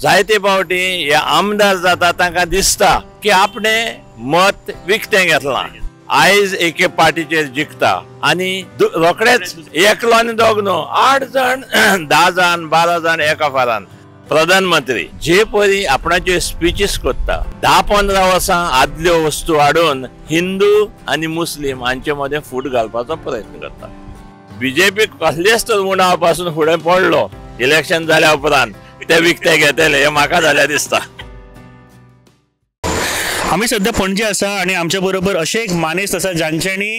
जायते फावटी हे आमदार जाता तांकां दिसता की आपणे मत विकतें घेतलां. आयज एके पार्टीचेर जिखता आनी रोखडेच एकलो आनी दोग न्हू, 8 जाण 10 जाण 12 जाण एका फारान. प्रधानमंत्री जे परी आपणाच्यो स्पिचीस करता, 10-15 वर्सां आदल्यो वस्तू हाडून हिंदू आनी मुस्लीम हांचे मदें फूट घालपाचो प्रयत्न करता. बीजेपी कसलेच तर उणाव पासून फुडें पडलो इलेक्शन जाल्या उपरांत ते विकते घेतले हे म्हाका जाल्यार दिसता. आमी सध्या पणजे आसा आनी आमच्या बरोबर अशें एक मानेस्त आसा जांच्यांनी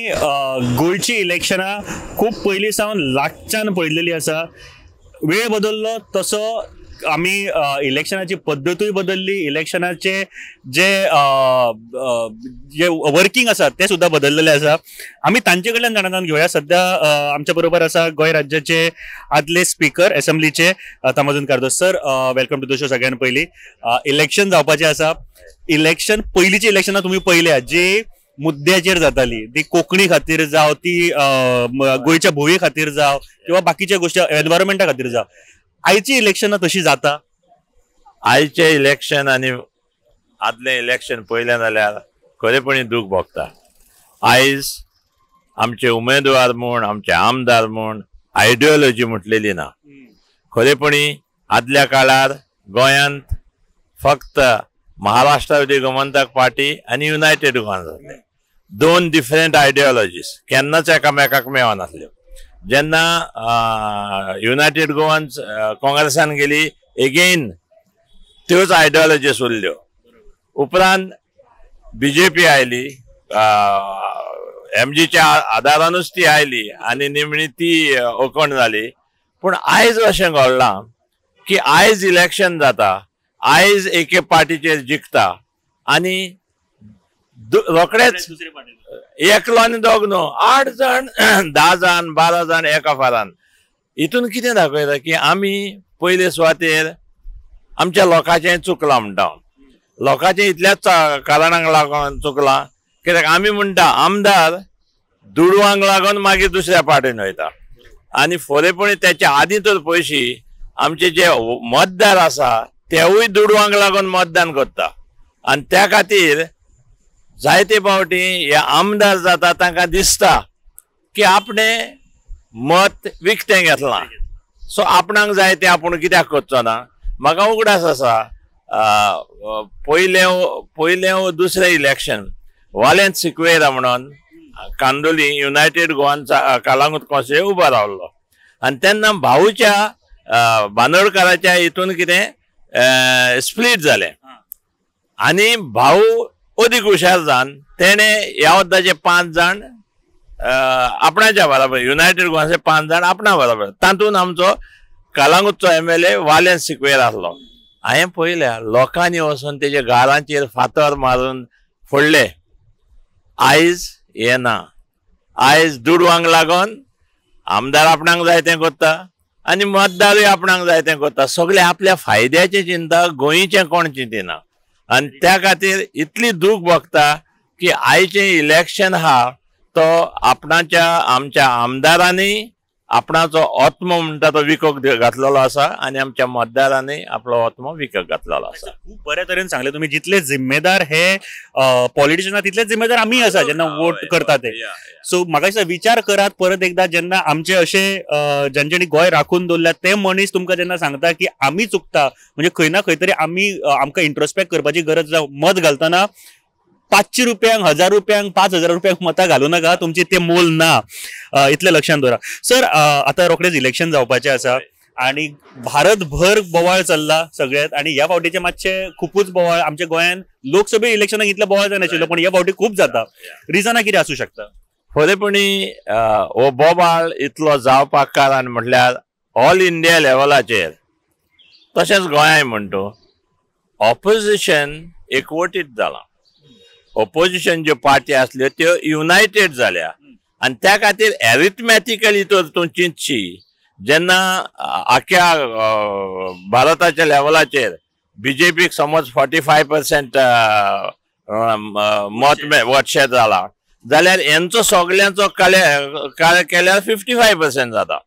गोंयची इलेक्शनां खूब पयलीं सावन लागच्यान पळयलेली आसा. वेळ बदल्लो तसो आमी इलेक्शनाची पद्दतूय बदल्ली, इलेक्शनाचे जे जे वर्किंग आसा ते सुद्दां बदललेले आसा. आमी तांचे कडल्यान जाणून घेवया. सध्या आमच्या बरोबर आसा गोंय राज्याचे आदले speaker एसेंब्लीचे Tomazinho Cardozo. Sir, welcome to the show. सगळ्यान पयलीं इलेक्शन जावपाचें आसा. इलेक्शन पयलींची इलेक्शनां तुमी पळयल्या जी मुद्द्याचेर जाताली, ती कोंकणी खातीर जावं, ती गोंयच्या भुंये खातीर जावं किंवा बाकीच्या गोश्टी एनवायरमेंटा खातीर जावं, आयची इलेक्शनां तशी जाता? आयचें इलेक्शन आनी आदलें इलेक्शन पळयलें जाल्यार खरेपणी दूख भोगता. आयज आमचे उमेदवार म्हूण, आमचे आमदार म्हूण आयडियोलॉजी म्हटलेली ना. खरेपणी आदल्या काळार गोंयांत फक्त महाराष्ट्रवादी गोमंतक पार्टी आनी युनायटेड गोवा जातले, 2 डिफरंट आयडियोलॉजीस केन्नाच एकामेकाक मेळनासल्यो. जेन्ना युनायटेड गोवान काँग्रेसान गेली, एगेन त्योच आयडियोलॉजीस उरल्यो. उपरांत बीजेपी आयली, एमजीच्या आदारानूच ती आयली आनी निमणी ती ओकण जाली. पूण आयज अशें घडलां की आयज इलेक्शन जाता, आयज एके पार्टीचेर जिखता आनी रोखडेच एकलो आनी दोग न्हू, 8 जाण 10 जाण 12 जाण एका फारान. हितून कितें दाखयता की आमी पयले सुवातेर आमच्या लोकांचें चुकलां म्हणटा. लोकांचें इतल्याच कारणांक लागून चुकलां कित्याक आमी म्हणटा आमदार दुडवांक लागून मागीर दुसऱ्या पार्टीन वयता आनी फोरेपणी तेच्या आदीं तर पयशी आमचे जे मतदार आसा तेवूय दुडवांक लागून मतदान करता. आनी त्या खातीर जायते फावटी हे आमदार जाता तांकां दिसता की आपणे मत विकतें घेतलां, सो आपणाक जाय तें आपूण कित्याक करचो ना. म्हाका उगडास आसा पयलें दुसरें इलेक्शन वालेंत सिक्वेरा म्हणून कांदोली युनायटेड गोवान कालांगूट कॉन्स्टिट्युएन्सी उबो रावल्लो आनी तेन्ना भाऊच्या बांदोडकाराच्या हितून कितें स्प्लीट जालें आनी भाऊ अदीक हुशार जावन तेणें ह्या वद्दाचे 5 जाण आपणाच्या बराबर, युनायटेड गोवाचे 5 जाण आपणा बराबर, तातूंत आमचो कालांगूटचो MLA Valens Sequeira आसलो. हांवें पळयल्या लोकांनी वचून तेजे गारांचेर फातर मारून फोडले. आयज हें ना. आयज दुडवांक लागून आमदार आपणाक जाय तें करता आनी मतदारूय आपणाक जाय तें करता. सगळे आपल्या फायद्याचें चिंता, गोंयचें कोण चिंतिना. आनी त्या खातीर इतली दूख भोगता की आयचें इलेक्शन आहा तो आपणाच्या आमच्या आमदारांनी आपणाचो आत्मो म्हणटा तो विकक घातलेलो आसा आनी आमच्या मतदारांनी आपलो आत्मो विकक घातलेलो आसा. खूब बऱ्या तरेन सांगलें तुमी. जितले जिम्मेदार हे पॉलिटिशियन तितले जिम्मेदार आमी आसा जेन्ना वोट करता ते. सो म्हाका दिसता विचार करात परत एकदा जेन्ना आमचे अशे ज्यांच्यानी गोंय राखून दवरल्या ते मनीस तुमकां जेन्ना सांगता की आमी चुकता, म्हणजे खंय ना खंय तरी आमी आमकां इंट्रोस्पेक्ट करपाची गरज आसा. मत घालतना 500 रुपयांक, 1000 रुपयांक, 5000 रुपयांक मतां घालू नाका, तुमची ते मोल ना, इतलें लक्षांत दवरा. सर, आतां रोखडेच इलेक्शन जावपाचें आसा आनी भारतभर बोवाळ चल्ला सगळ्यात आनी ह्या फावटीचे मातशे खुपूच बोवाळ. आमच्या गोंयांत लोकसभे इलेक्शनाक इतले बोवाळ जायनाशिल्लो पण ह्या फावटी खूब जाता. रिजनां कितें आसूं शकता? खरेपणी हो बोवाळ इतलो जावपाक कारण म्हटल्यार ऑल इंडिया लेवलाचेर तशेंच गोंयांय म्हणटो ऑपोजिशन एकवटीत जालां. ओपोजिशन ज्यो पार्टी आसल्यो त्यो युनायटेड जाल्या आनी त्या खातीर एरिथमॅटिकली तर तूं चिंतशी जेन्ना आख्या भारताच्या लेवलाचेर बीजेपीक समज 45% मत वोट शेर जाला जाल्यार हेंचो सगल्यांचो केल्यार 55% जाता.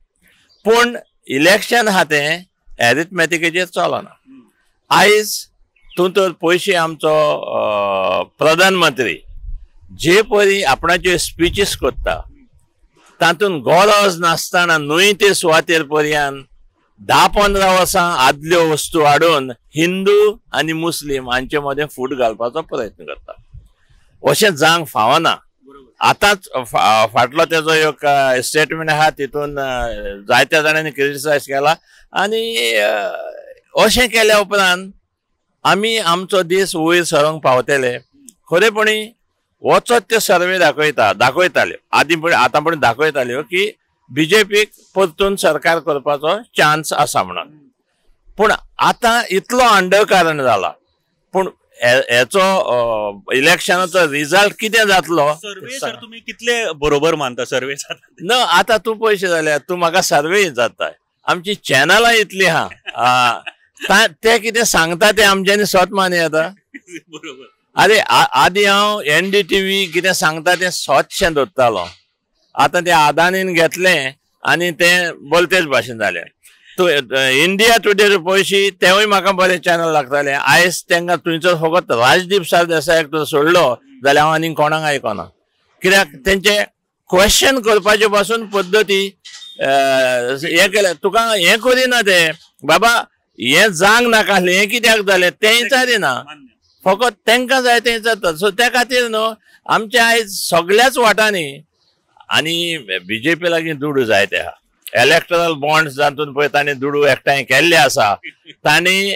पूण इलेक्शन आहा तें एरिथमॅटिकेचेर चलना. आयज तूं तर पयशे आमचो प्रधानमंत्री जे परी आपणाच्यो स्पिचीस करता तातूंत गरज नासतना न्हय ते सुवातेर पर्यंत 10-15 वर्सां आदल्यो वस्तू हाडून हिंदू आनी मुस्लीम हांचे मदें फूट घालपाचो प्रयत्न करता. अशें जावंक फावना. आतांच फाटलो तेजो एक स्टेटमेंट आहा तितून जायत्या जाणांनी क्रिटिसायज केला आनी अशें केल्या उपरांत आमी आमचो दीस वयर सरोंक पावतले. खरेपणी वचत ते सर्वे दाखयताल्यो आदीं पण आतां पण दाखयताल्यो की बीजेपीक परतून सरकार करपाचो चान्स आसा म्हणून. पूण आतां इतलो अंडकारण जाला, पूण हेचो इलेक्शनाचो रिजल्ट कितें जातलो सर्वे तुमी कितले बरोबर मानता सर्वे? ना आतां तूं पयशे जाल्यार तूं म्हाका सर्वे जाता, आमची चॅनलां इतली आहा ते कितें सांगता तें आमच्यांनी सत मान्य येता. बरोबर. अरे आदी हांव NDTV कितें सांगता तें सतशें दवरतालो, आतां तें आदानीन घेतलें आनी तें बोलतेच भाशेन जालें. तूं इंडिया टुडे पयशी तेवूय म्हाका बरें चॅनल लागतालें. आयज तांकां तुमचो फकत राजदीप सरदेसायाक तूं सोडलो जाल्यार हांव आनीक कोणाक आयकना, कित्याक तेंचे क्वेश्चन करपाचे पासून पद्दती हें केलें. तुका हें करिना ते बाबा हें जावंक नाका आसलें हें कित्याक जालें तें विचारिना, फकत तांकां जाय तें जाता. सो त्या खातीर न्हू आमच्या आयज सगळ्याच वाटांनी आनी बीजेपी लागीं दुडू जायते आहा. इलेक्टरल बॉन्ड्स जातून पळय तांणी दुडू एकठांय केल्ले आसा. तांणी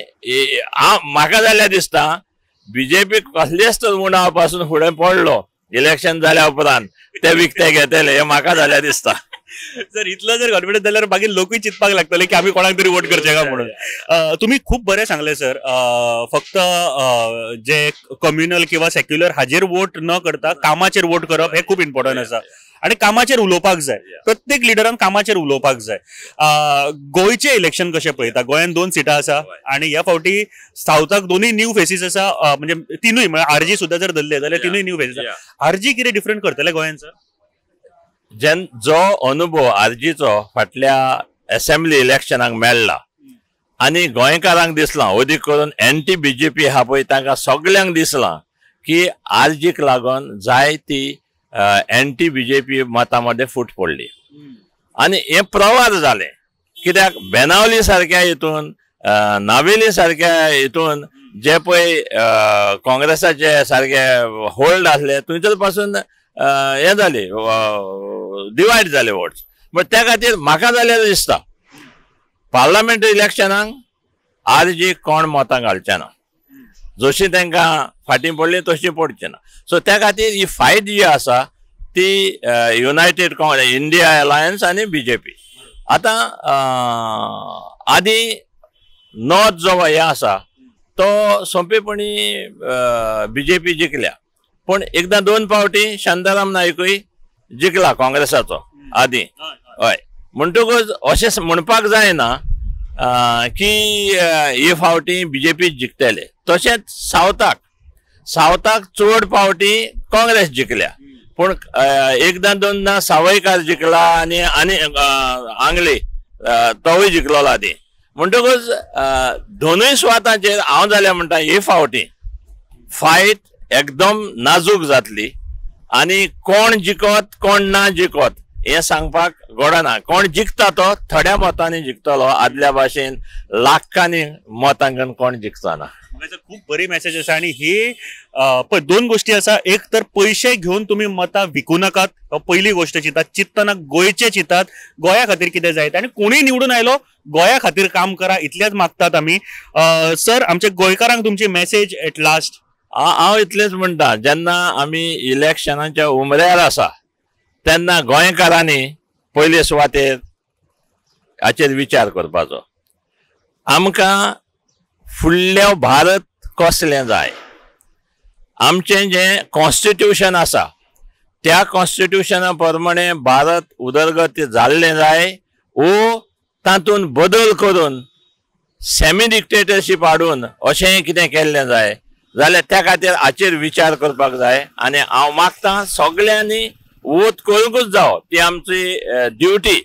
म्हाका जाल्यार दिसता बीजेपी कसलेच तर उणाव पासून फुडें पडलो इलेक्शन जाल्या उपरांत ते विकते घेतले हें म्हाका जाल्यार दिसता. जर इतलो जर कॉन्फिडन्स जाल्यार मागीर लोकूय चिंतपाक लागतले की आमी कोणाक तरी वोट करचे काय म्हणून. तुमी खूब बरें सांगलें सर. फक्त जे कम्युनल किंवा सेक्युलर हाजेर वोट न करता कामाचेर वोट करप हें खूब इम्पॉर्टंट आसा आनी कामाचेर उलोवपाक जाय. प्रत्येक लिडरान कामाचेर उलोवपाक जाय. गोंयचें इलेक्शन कशें पळयता? गोंयान 2 सिटां आसा आनी ह्या फावटी सावथाक दोनूय न्यू फेसीस आसा, म्हणजे तिनूय, म्हळ्यार आरजी सुद्दां जर धरले जाल्यार तिनूय न्यू फेसीस आसा. आरजी कितें डिफरंट करतले गोंयान सर? जेन जो अनुभव आरजीचो फाटल्या एसेंब्ली इलेक्शनाक मेळ्ळा आनी गोंयकारांक दिसलां, अदीक करून एनटी बीजेपी आहा पळय तांकां सगल्यांक दिसलां की आरजीक लागून जाय ती एनटी बीजेपी मतां मदें फूट पडली आनी हें प्रवार जालें. कित्याक बेनावली सारक्या हितून नावेली सारक्या हितून जे पळय काँग्रेसाचे सारके होल्ड आसले थंयसर पासून हें जालें, डिवायड जाले वोट्स. बट त्या खातीर म्हाका जाल्यार दिसता पार्लमेंट इलेक्शनाक आरजी कोण मतां घालचे ना, जशी तांकां फाटीं पडली तशी पडची ना. सो त्या खातीर ही फायट जी आसा ती युनायटेड इंडिया अलायन्स आनी बीजेपी. आतां आदी नॉर्थ जो हें आसा तो सोंपेपणी बीजेपी जिखल्या, पूण एकदां 2 फावटी शांताराम नायकूय जिखला काँग्रेसाचो आदी. हय, म्हणटकूच अशें म्हणपाक जायना की हे फावटी बीजेपी जिखतले. तशेंच सावथाक चड फावटी काँग्रेस जिखल्या, पूण एकदां दोनदां सावयकार जिखला आनी आनी आंगले तोवूय जिखलोलो आदी. म्हणटकूच दोनूय सुवातांचेर हांव जाल्यार म्हणटा हे फावटी फायट एकदम नाजूक जातली आनी कोण जिखत कोण ना जिखत हें सांगपाक गोडना. कोण जिखता तो थोड्या मतांनी जिखतलो, आदल्या भाशेन लाखांनी मतांक कोण जिखचो ना. खूब बरी मेसेज आसा आनी ही पळय 2 गोष्टी आसा. एक तर पयशे घेवन तुमी मतां विकू नाकात, पयली गोष्ट चिंतात. चिंतना गोंयचे चिंतात, गोंया खातीर कितें जाय आनी कोणूय निवडून आयलो गोंया खातीर काम करा इतलेंच मागतात आमी. सर, आमच्या गोंयकारांक तुमची मेसेज एट लास्ट? हांव इतलेंच म्हणटा, जेन्ना आमी इलेक्शनाच्या उमऱ्यार आसा तेन्ना गोंयकारांनी पयले सुवातेर हाचेर विचार करपाचो. आमकां फुडलें भारत कसलें जाय, आमचें जें कॉन्स्टिट्युशन आसा त्या कॉन्स्टिट्युशना प्रमाणे भारत उदरगत जाल्लें जाय वो तातूंत बदल करून सेमी डिक्टेटरशीप हाडून अशें कितें केल्लें जाय जाल्यार त्या खातीर हाचेर विचार करपाक जाय. आनी हांव मागता सगल्यांनी वोट करूंकूच जावो, ती आमची ड्युटी.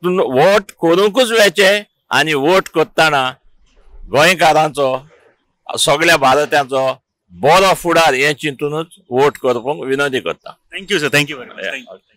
वोट करूंकूच वचचें आनी वोट करतना गोंयकारांचो, सगळ्या भारतांचो बरो फुडार हें चिंतूनच वोट करपाक विनंती करता. Thank you sir, thank you very much.